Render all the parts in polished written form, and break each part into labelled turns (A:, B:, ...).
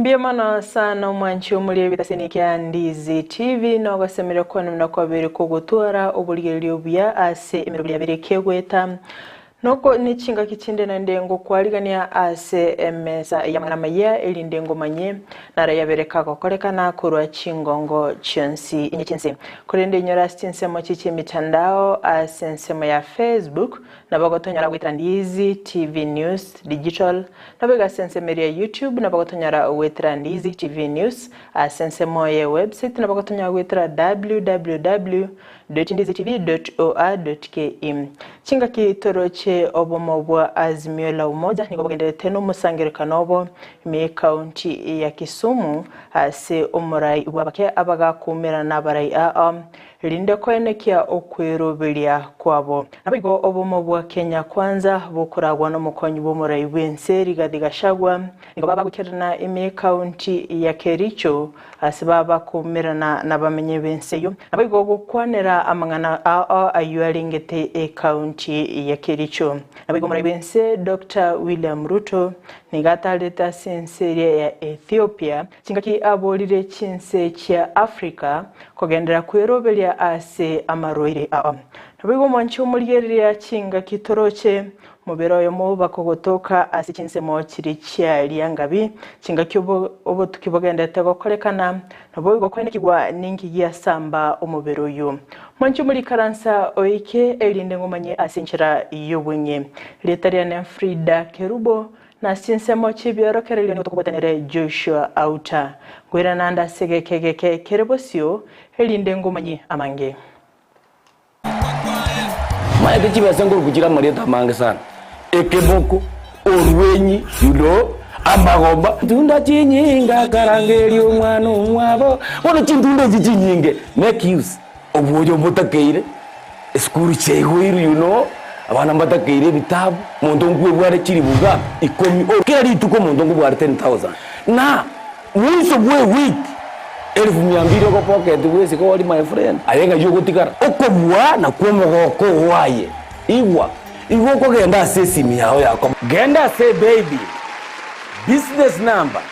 A: Mbuya mono sana omwanchi omori ebitaseni kia Ndizi TV nogosemeria kwane buna kwabere kogotwara oborigereria obuya ase emeroberi yabere kegoeta Noko nechingaki chinde naende ngokwarigania ase emesa y'amang'ana amayia, erinde ngomanye naro yabere kagokorekana korwa chingongo chionsi inye chi'ense. Korende inyore ase chinsemo chie chi'emitandao ase ensemo ya Facebook, nabo gotonyora goetera Ndizi TV News Digital, naboigo ase ensemo eria ya YouTube nabo gotonyora goetera Ndizi TV News, ase ensemo ye website nabo gotonyora goetera www. www.ndizitv.or.ke. Chingaki toroche obomo bwa Azimio la Umoja nigo bogendererete nomosangererekano obo ime y'ekaunti ya Kisumu ase omorai bw'abake abagakumerana nabarai aa erinde koenekia okweroberia kwabo. Naboigo obomo bwa Kenya Kwanza bokoragwa nomokonyi bw'omorai bw'ense Rigathi Gachagua nigo bagoikerana ime y'ekaunti ya Kericho Ase babakumerana nabamenyi b'ense eyio, naboigo gokwanera amang'ana ao ayio arengete ekaunti ya Kericho. Naboigo omorai bw'ense Doctor William Ruto nigo atarete ase ense eria ya Ethiopia chingaki aborire chinse chia Africa kogenderera kweroberia ase amarwaire ao. Naboigo omwanchi omorigereria chingaki toroche Mobere oyomo bakogotoka ase chinsemo chiria chia riangabi, chingaki obotuki bogenderete gokorekana, naboigo koenekigwa ninki giasamba omobere oyio. Mwanche omorikaransa oike, erinde ngomanye ase enchera y'obong'e. Rieta riane Frida Kerubo, na ase chinsemo chi'ebiorokererio nigo tokobwatanere Joshua Auta. Nkoirana naende ase egeka egeke kere bosio, erinde ngomanye amange.
B: Maete chibesa nkoruku chire amarieta amange sana, ekeboko, orwenyi, you know, amagomba. Chintunda chinyinge akarangeria omwana omwabo, bono chintunda echi chinyinge make use obwoyo mbotakeire, esukuru chiaigoirwe you know, abana mbatakeire ebitabu, omonto nkwebware chilifu ngapi? Ikomi, kera rituko omonto nkobware 10,000 na. Mwiso bw'ewiki elifu mia mbili ogopocket bwesike ori my friend aye ng'ai ogotigara okobua nakwo omogoko oo aye igwa igo okogenda ase esimi yao ya kom. Genda ase paybill business number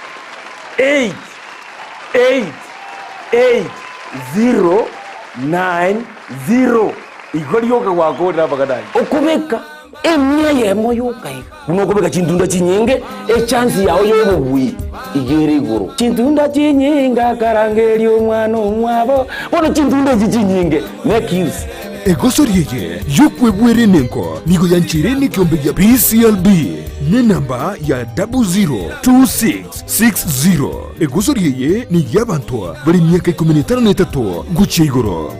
B: 8888090 igo rioka gwakorire amang'ana ayio. Okobeka Emia eyemo yoka iga. Buna okobeka chintunda chinyinge, echansi yao y'obobui iga ere igoro. Chintunda chinyinge akarangeria omwana omwabo, bono chintunda echi chinyinge, make use.
C: Egosori eye y'okwebwera enengo nigo yancheire nekeombe gia PCLB nenamba ya 002660. Egosori eye ney'abanto bare emiaka ikomi na etano na etato gochia igoro.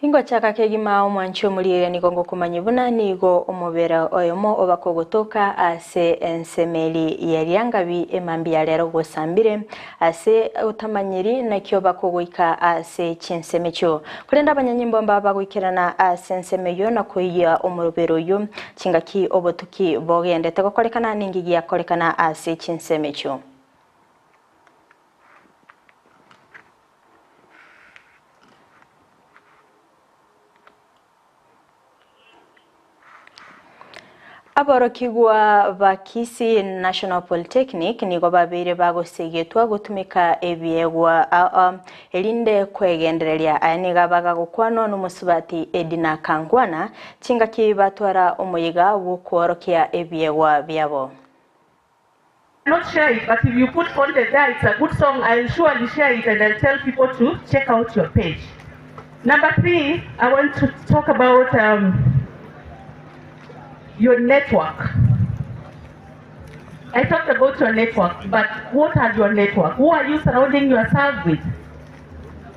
A: Ingochaka kegima omwanchi omorieria nigo ngokomanyia buna nigo omobere oyomo obaka ogotoka ase ensemeri ye riangabi emambia ya rero gosambire Ase otamanyiri naki obakogoika ase chinsemo echio. Korende abanyanyimbo mbabagoikerana ase ensemo eyio na koiyia omorobero oyio, chingaki obotuki bogendete gokorekana ninki giakorekana ase chinsemo echio. Aborokigwa ba Kisii National Polytechnic nigo babeire bagosegetwa gotumeka ebiegwa ao erinde kwegendereria. Aya nigo abagagokwanwa nomosubati Edina Kangwana chingaki batwara omoyega bw'okworokia ebiegwa biabo.
D: Not share it but if you put content there it's a good song I'll surely share it and I'll tell people to check out your page. Number 3 I want to talk about um, your network. I talked about your network, but what are your network? Who are you surrounding yourself with?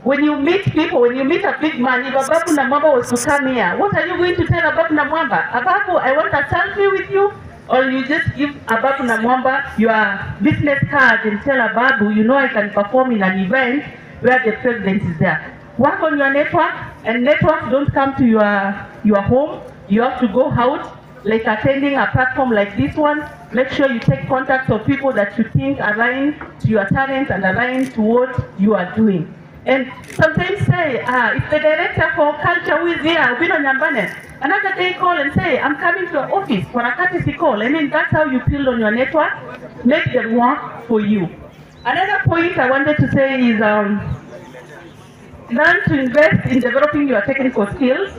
D: When you meet people, when you meet a big man, if Ababu Namwamba was to come here, what are you going to tell Ababu Namwamba? Ababu, I want a selfie with you. Or you just give Ababu Namwamba your business card and tell Ababu, you know I can perform in an event where the president is there. Work on your network, and networks don't come to your, your home. You have to go out, like attending a platform like this one. Make sure you take contacts of people that you think align to your talent and align to what you are doing. And sometimes say, ah, it's the director for culture who is here, Obino Nyambane. Another day call and say, I'm coming to your office for a courtesy call. I mean, that's how you build on your network, make them work for you. Another point I wanted to say is um, learn to invest in developing your technical skills.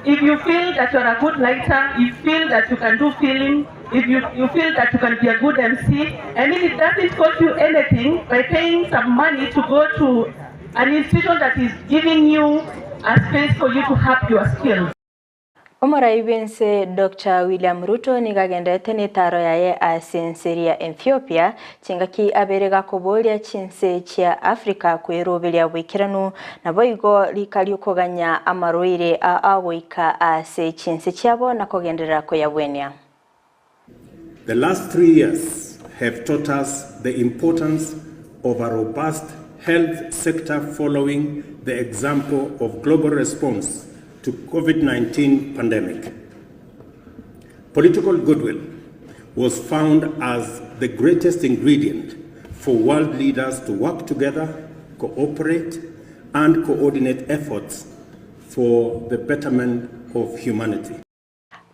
D: If you feel that you're a good writer, you feel that you can do film, if you, you feel that you can be a good MC, I mean, it doesn't cost you anything by paying some money to go to an institution that is giving you a space for you to have your skills.
A: Omorai bw'ense Doctor William Ruto nigo agenderete n'etaro yaye ase ense eria Ethiopia, chingaki abere gakoboria chinse chia Africa kweroberia boikeranu naboigo rika ri'okoganya amarwaire ao goika ase chinse chiabo na kogenderera koyabwenia.
E: The last 3 years have taught us the importance of a robust health sector following the example of global response to COVID-19 pandemic. Political goodwill was found as the greatest ingredient for world leaders to work together, cooperate, and coordinate efforts for the betterment of humanity.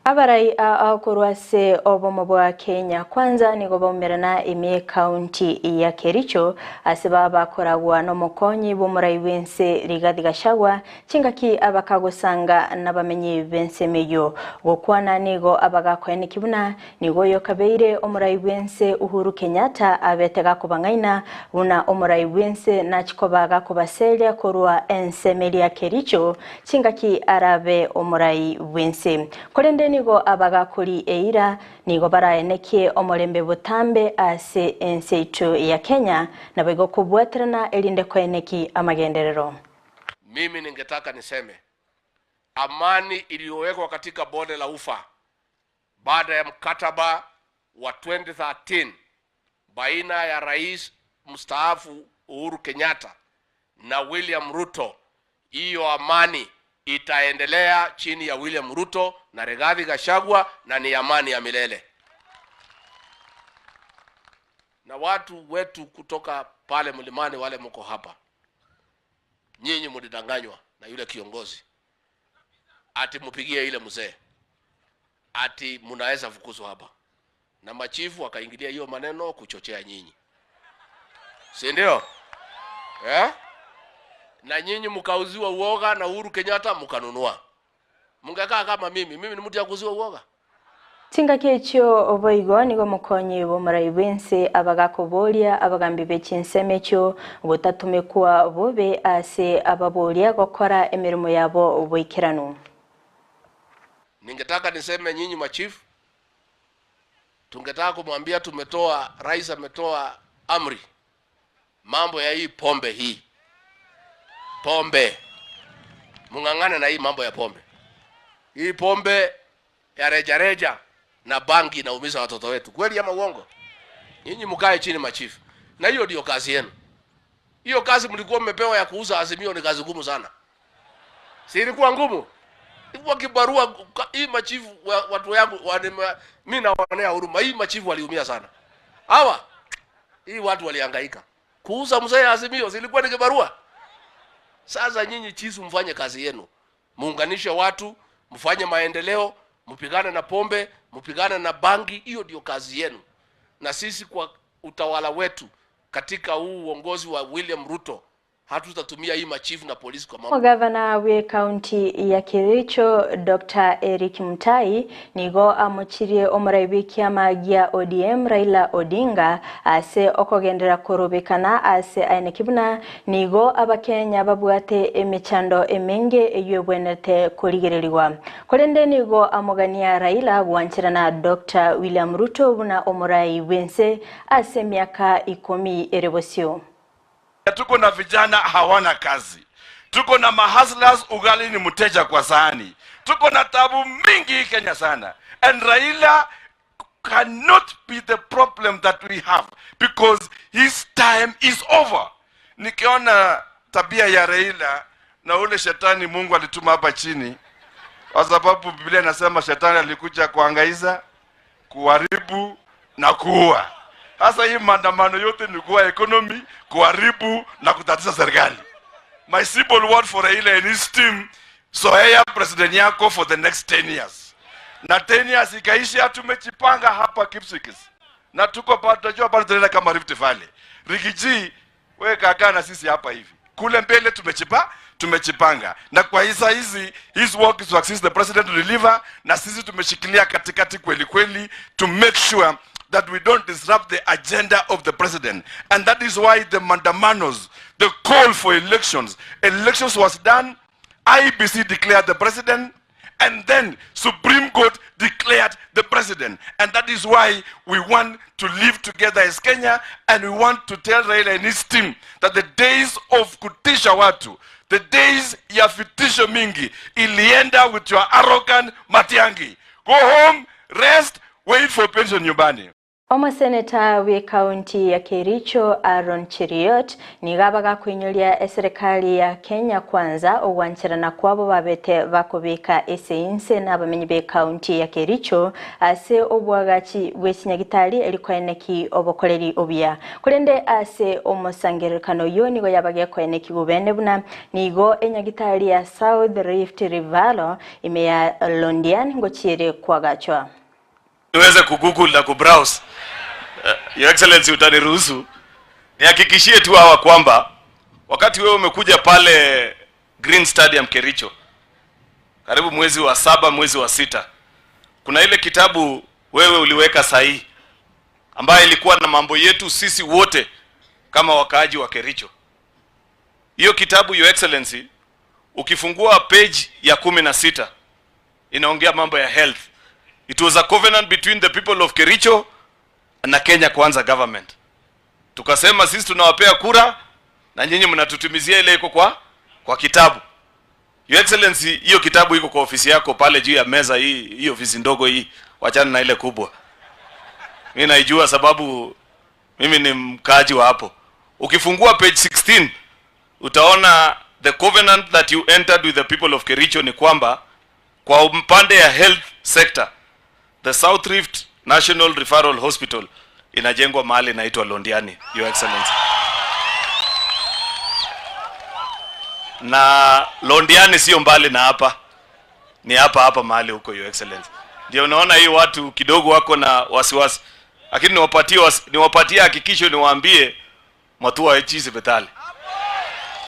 A: Abarai aa korwa ase obomo bwa Kenya Kwanza nigo baumerana ime y'Ekaunti ya Kericho ase baba bakoragwa nomokonyi bw'omorai bw'ense Rigathi Gachagua chingaki abakagosanga nabamenyi b'ensemo eyio. Gokwana nigo abagakoeneki buna nigo oyo kabeire omorai bw'ense Uhuru Kenyatta abete gakobang'aina buna omorai bw'ense nachi koba gakobaseria korwa ensemo eria Kericho Chingaki arabe omorai bw'ense. Korende nigo abagakori eira nigo baraenekie omorembe botambe ase ense yaito ya Kenya, naboigo kobwaterana erinde koeneki amagenderero.
F: Mimi ningetaka niseme amani iliyowekwa katika bonde la ufa baada ya mkataba wa 2013 baina ya rais mstaafu Uhuru Kenyatta na William Ruto, hiyo amani itaendelea chini ya William Ruto na Rigathi Gachagua, na ni amani ya milele. Na watu wetu kutoka pale mlimani, wale mko hapa, nyinyi mlidanganywa na yule kiongozi ati mpigie ile mzee ati mnaweza fukuzwa hapa, na machifu wakaingilia hiyo maneno kuchochea nyinyi, si ndio? Eh? Na nyinyi mkauziwa uoga na Uhuru Kenyatta mkanunua. Mngekaa kama mimi, mimi ni mtu ya kuuziwa uoga.
A: Chingaki echio boigo nigo omokonyi bw'omorai bw'ense abagakoboria abagambi be chinsemo echio gotatomekwa bobe ase ababoria gokora emeremo yabo boikeranu.
F: Ningetaka niseme nyinyi machifu, tungetaka kumwambia tumetoa, rais ametoa amri mambo ya hii pombe hii. Pombe. Mung'ang'ane na hii mambo ya pombe. Hii pombe ya rejareja na bangi inaumiza watoto wetu. Kweli ama uongo? Nyinyi mkae chini machifu. Na hiyo ndio kazi yenu. Hiyo kazi mlikuwa mmepewa ya kuuza Azimio ni kazi ngumu sana. Si ilikuwa ngumu? Ilikuwa kibarua hii machifu wa, watu yangu mimi nawaonea huruma. Hii machifu waliumia sana. Hawa hii watu walihangaika. Kuuza mzee Azimio zilikuwa ni kibarua. Sasa nyinyi chifu mfanye kazi yenu. Muunganishe watu, mfanye maendeleo, mpigane na pombe, mpigane na bangi, hiyo ndio kazi yenu. Na sisi kwa utawala wetu katika huu uongozi wa William Ruto hatutatumia hii machifu na polisi kwa mambo.
A: Omogavana bw'ekaunti ya Kericho Dr. Eric Mutai nigo amochirie omorai bw'ekiama gia ODM Raila Odinga ase okogenderera korobekana ase aeneki buna nigo abakenya babwate emechando emenge eyio ebwenerete korigererigwa. Korende nigo amogania Raila gwancherana Dr. William Ruto buna omorai bw'ense ase emiaka ikomi ere bosio.
G: Tuko na vijana hawana kazi, tuko na mahustlers, ugali ni mteja kwa sahani, tuko na tabu mingi hii Kenya sana, and Raila cannot be the problem that we have because his time is over. Nikiona tabia ya Raila na ule shetani Mungu alituma hapa chini, kwa sababu Biblia inasema shetani alikuja kuangaiza, kuharibu na kuua. Sasa hii maandamano yote ni kuua economy, kuharibu na kutatiza serikali. My simple word for Raila and his team, zoea president yako for the next 10 years. Na 10 years ikaisha, tumejipanga hapa Kipsigis na tuko pa, tunajua bado tunaenda kama Rift Valley. Rigiji, wewe kakaa na sisi hapa hivi. Kule mbele tumechipa tumejipanga na kwa hisa hizi his work is to assist the president to deliver, na sisi tumeshikilia katikati kweli kweli to make sure that we don't disrupt the agenda of the president. And that is why the mandamanos, the call for elections, elections was done, IEBC declared the president, and then Supreme Court declared the president. And that is why we want to live together as Kenya, and we want to tell Raila and his team that the days of kutisha watu, the days ya vitisho mingi ilienda with your arrogant Matiang'i. Go home, rest, wait for pension nyumbani.
A: Omoseneta bw'ekaunti ya Kericho Aaron Cheruiyot nigo abagakoinyoria eserekari ya Kenya Kwanza ogwancherana kwabo babete bakobeka ase inse nabamenyi b'ekaunti ya Kericho ase obwagachi bwe chinyagitari eri koeneki obokoreri obuya. Korende ase omosangererekano oyio nigo yabagekoeneki bobene buna nigo enyagitari ya South Rift Referral ime ya Londian ngochiere koagachwa.
H: Niweze kugoogle na kubrowse. Your Excellency, utaniruhusu nihakikishie tu hawa kwamba wakati wewe umekuja pale Green Stadium Kericho karibu mwezi wa saba, mwezi wa sita, kuna ile kitabu wewe uliweka sahihi ambayo ilikuwa na mambo yetu sisi wote kama wakaaji wa Kericho. Hiyo kitabu Your Excellency, ukifungua page ya 16 inaongea mambo ya health. It was a covenant between the people of Kericho na Kenya Kwanza government. Tukasema sisi tunawapea kura na nyinyi mnatutimizia ile iko kwa kitabu. Your Excellency, hiyo kitabu iko kwa ofisi yako pale juu ya meza hii, hii ofisi ndogo hii, wachana na ile kubwa. Mimi naijua sababu mimi ni mkaaji wa hapo. Ukifungua page 16 utaona the covenant that you entered with the people of Kericho ni kwamba kwa upande ya health sector the South Rift National Referral Hospital inajengwa mahali inaitwa Londiani, Your Excellency. Na Londiani sio mbali na hapa, ni hapa hapa mahali huko, Your Excellency. Ndio unaona hii watu kidogo wako na wasiwasi, lakini niwapatie hakikisho, niwaambie matua hichi hospitali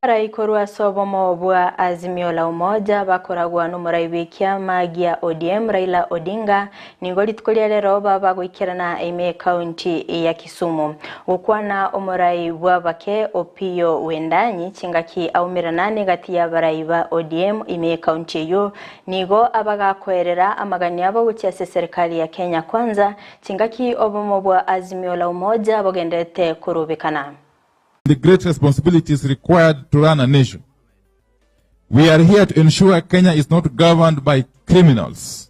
A: Abarai korwa ase obomo bwa Azimio la Umoja bakoragwa nomorai bw'ekiama gia ODM Raila Odinga nigo rituko ria rero babagoikerana ime ekaunti ya Kisumu. Gokwana omorai bw'abake Opiyo Wendanyi chingaki aumerana negati y'abarai ba ODM ime ekaunti eyio nigo abagakoerera amagani abo gochia ase eserikali ya Kenya Kwanza chingaki obomo bwa Azimio la Umoja bogenderete korobekana.
I: The great responsibilities required to run a nation. We are here to ensure Kenya is not governed by criminals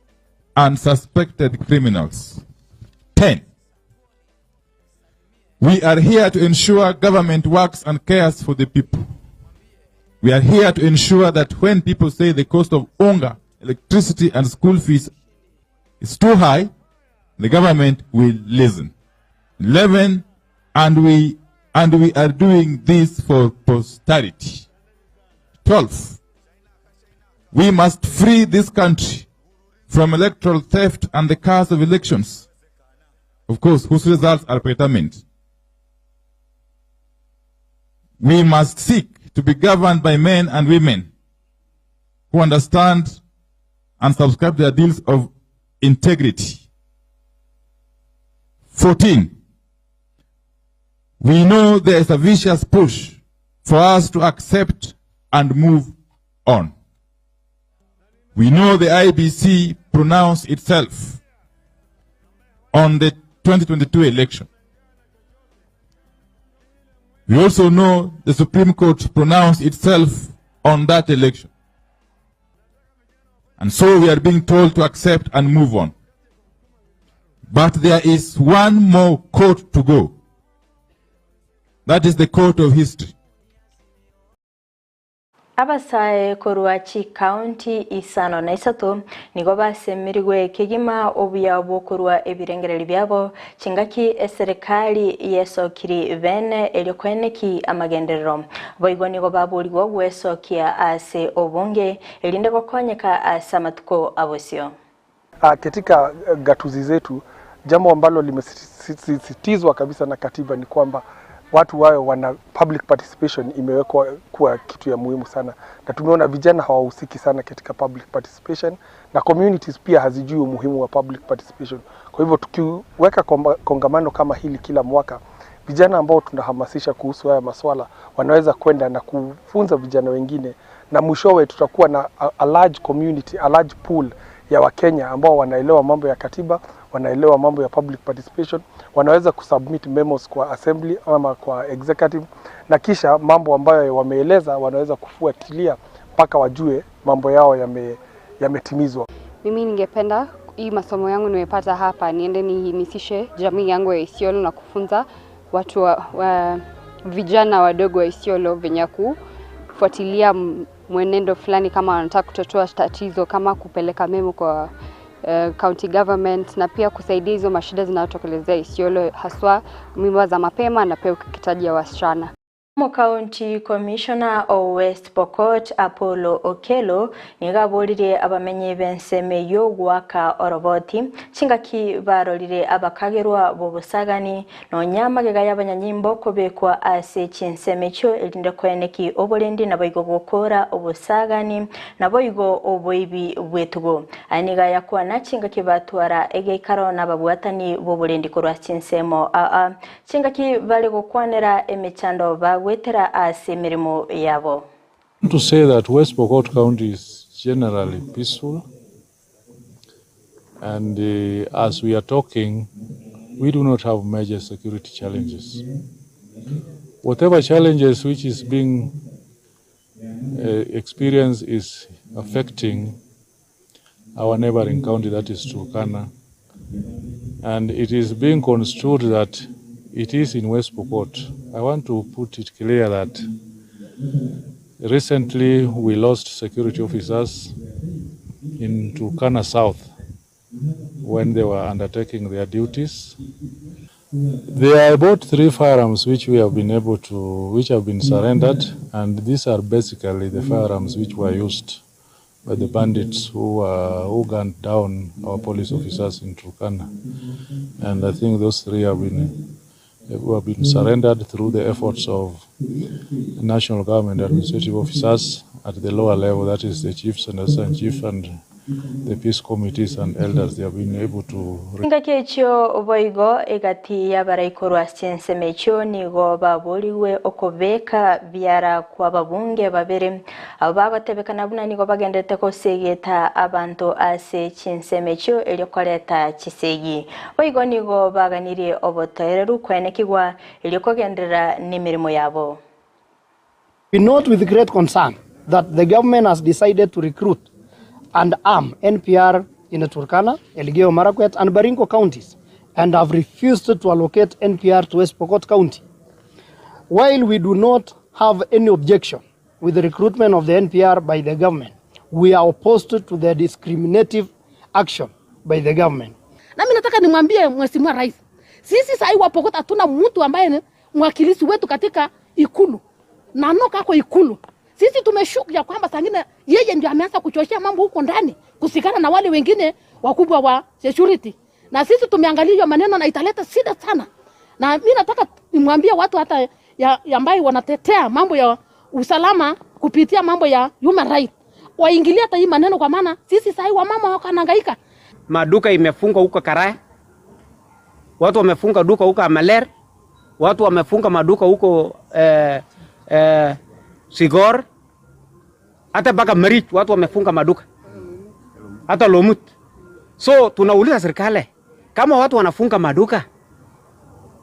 I: and suspected criminals. 10. We are here to ensure government works and cares for the people. We are here to ensure that when people say the cost of unga, electricity and school fees is too high, the government will listen. 11, and we are doing this for posterity. 12, we must free this country from electoral theft and the curse of elections, of course, whose results are predetermined. We must seek to be governed by men and women who understand and subscribe to the ideals of integrity. 14, we know there is a vicious push for us to accept and move on. We know the IEBC pronounced itself on the 2022 election. We also know the Supreme Court pronounced itself on that election. And so we are being told to accept and move on. But there is one more court to go. That is the court of history.
A: Abasae korwa chikaunti isano na isato nigo basemerigwe kegima obuya bw'okorua ebirengererio biabo chingaki eserekari yesokiri bene erio koeneki amagenderero. Boigo nigo baborigwe gwesokia ase obonge erinde gokonyeka ase amatuko abosio.
J: Katika gatuzi zetu, jambo ambalo limesisitizwa kabisa na katiba ni kwamba watu wawe wana public participation imewekwa kuwa kitu ya muhimu sana, na tumeona vijana hawahusiki sana katika public participation na communities pia hazijui umuhimu wa public participation. Kwa hivyo tukiweka kongamano kama hili kila mwaka, vijana ambao tunahamasisha kuhusu haya maswala wanaweza kwenda na kufunza vijana wengine, na mwishowe tutakuwa na a large community, a large pool ya Wakenya ambao wanaelewa mambo ya katiba, wanaelewa mambo ya public participation, wanaweza kusubmit memos kwa assembly ama kwa executive, na kisha mambo ambayo wameeleza wanaweza kufuatilia mpaka wajue mambo yao yametimizwa.
K: Mimi ningependa hii masomo yangu nimepata hapa niende nihimisishe jamii yangu ya Isiolo na kufunza watu wa vijana wadogo wa Isiolo venye kufuatilia mwenendo fulani kama wanataka kutatua tatizo kama kupeleka memo kwa county government na pia kusaidia hizo mashida zinazotokelezea Isiolo haswa mimba za mapema na pia ukeketaji ya wasichana.
A: Mo County Commissioner o West Pokot Apollo Okello nigo aboririe abamenyi b'enseme y'ogwaka oroboti chingaki barorire abakagerwa b'obosagani nonya amagega y'abanyanyimbo kobekwa ase chinseme echio erinde koeneki oborendi naboigo gokora obosagani naboigo oboibi bw'etugo. Aya nigo ayakwana chingaki batwara egeikaro n'ababwatani b'oborendi korwa chinsemo aa chingaki bari gokwanera emechando bagwetera ase emirimo yabo.
L: To say that West Pokot County is generally peaceful, and as we are talking, we do not have major security challenges. Whatever challenges which is being experienced is affecting our neighboring county, that is Turkana, and it is being construed that it is in West Pokot. I want to put it clear that recently we lost security officers in Turkana South when they were undertaking their duties. There are about 3 firearms which we have been able to, which have been surrendered, and these are basically the firearms which were used by the bandits who gunned down our police officers in Turkana. And I think those 3 have been surrendered through the efforts of national government administrative officers at the lower level, that is the chiefs and assistant chief and the peace committees and elders. They have been able to
A: Ngaki echio boigo egati y'abaraikorwa chinsemo echio nigo baboriwe okobeka biara kwa babunge babere abo bagotebekana buna nigo bagendete kosegeta abanto ase chinsemo echio erio koreta chisegi. Boigo nigo baganirie obotoereru kwenekigwa erio kogenderera n'emirimo yabo.
M: We note with great concern that the government has decided to recruit and arm NPR in Turkana, Elgeyo Marakwet and Baringo counties, and have refused to allocate NPR to West Pokot County. While we do not have any objection with the recruitment of the NPR by the government, we are opposed to the discriminative action by the government.
N: Na mimi nataka nimwambie Mheshimiwa Rais, sisi sahi wa Pokot hatuna mtu ambaye ni mwakilishi wetu katika Ikulu. Na noka ako Ikulu. Sisi tumeshuku ya kwamba saa ingine yeye ndio ameanza kuchochea mambo huko ndani kusikana na wale wengine wakubwa wa security. Na sisi tumeangalia hiyo maneno na italeta shida sana. Na mimi nataka nimwambie watu hata ya ambaye wanatetea mambo ya usalama kupitia mambo ya human right waingilie hata hii maneno, kwa maana sisi sahi wamama wako wanahangaika.
O: Maduka imefungwa huko Karaya, watu wamefunga duka huko Amaler, watu wamefunga maduka huko Sigor, hata mpaka Marich watu wamefunga maduka, hata Lomut. So tunauliza serikali, kama watu wanafunga maduka,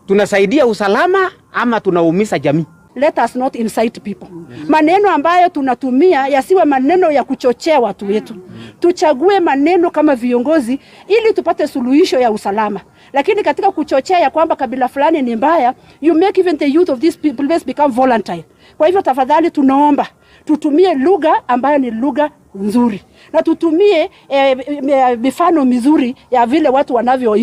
O: tunasaidia usalama ama tunaumiza jamii?
N: Let us not incite people. Maneno ambayo tunatumia yasiwe maneno ya kuchochea watu wetu. Tuchague maneno kama viongozi ili tupate suluhisho ya usalama. Lakini katika kuchochea ya kwamba kabila fulani ni mbaya, you make even the youth of this place become volatile. Kwa hivyo tafadhali tunaomba tutumie lugha ambayo ni lugha nzuri na tutumie eh, mifano mizuri ya vile watu wanavyo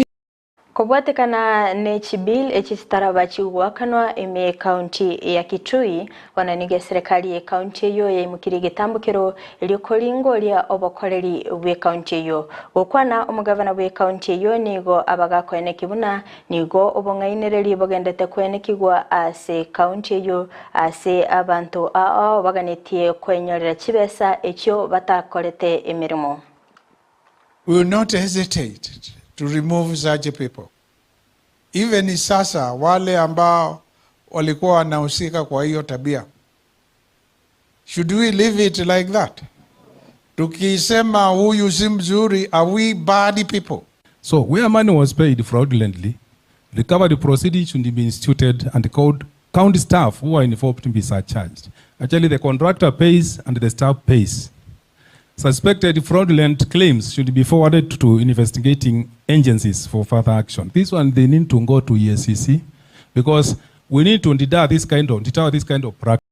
A: Kobwatekana ne chibill echichitaraba chigwakanwa ime ekaunti ya Kitui, bono nigo eserekari ye ekaunti eyio yaimukirie egetambokero erio koringoria obokoreri bw'ekaunti eyio. Gokwana omogavana bw'ekaunti eyio nigo abagakoeneki buna nigo obong'ainereria bogendete koenekigwa ase ekaunti eyio ase abanto ao baganetie kwenyorera chibesa echio batakorete emeremo.
P: We will not hesitate to remove such people. Even sasa wale ambao walikuwa wanahusika kwa hiyo tabia. Should we leave it like that? Tukisema huyu si mzuri, are we bad people?
I: So where money was paid fraudulently, recovery proceedings should be instituted and called county staff who are involved to be surcharged. Actually, the contractor pays and the staff pays. Suspected fraudulent claims should be forwarded to investigating agencies for further action. This one, they need to go to EACC because we need to deter this kind of, deter this kind of practice.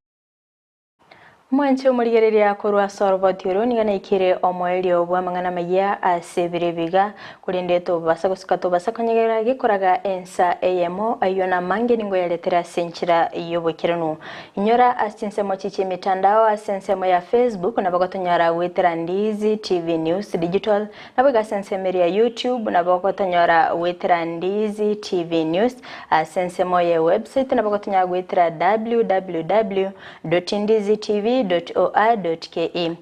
A: Mwanche omorigereria korwa ase oroboti oro nigo naikire omoerio bw'amang'ana amaya ase ebiro ebiga, korende tobasa gosuka tobasa konyegera gekoraga ensa eyemo ayio namange nigo yaretere ase enchera y'oboikeranu. Inyora ase chinsemo chi chi'emitandao ase ensemo ya Facebook nabo gotonyora goetera Ndizi TV News Digital, naboigo ase ensemo eria ya YouTube nabo gotonyora goetera Ndizi TV News, ase ensemo ye website nabo gotonyora goetera www dot ndizi tv dot or dot ke.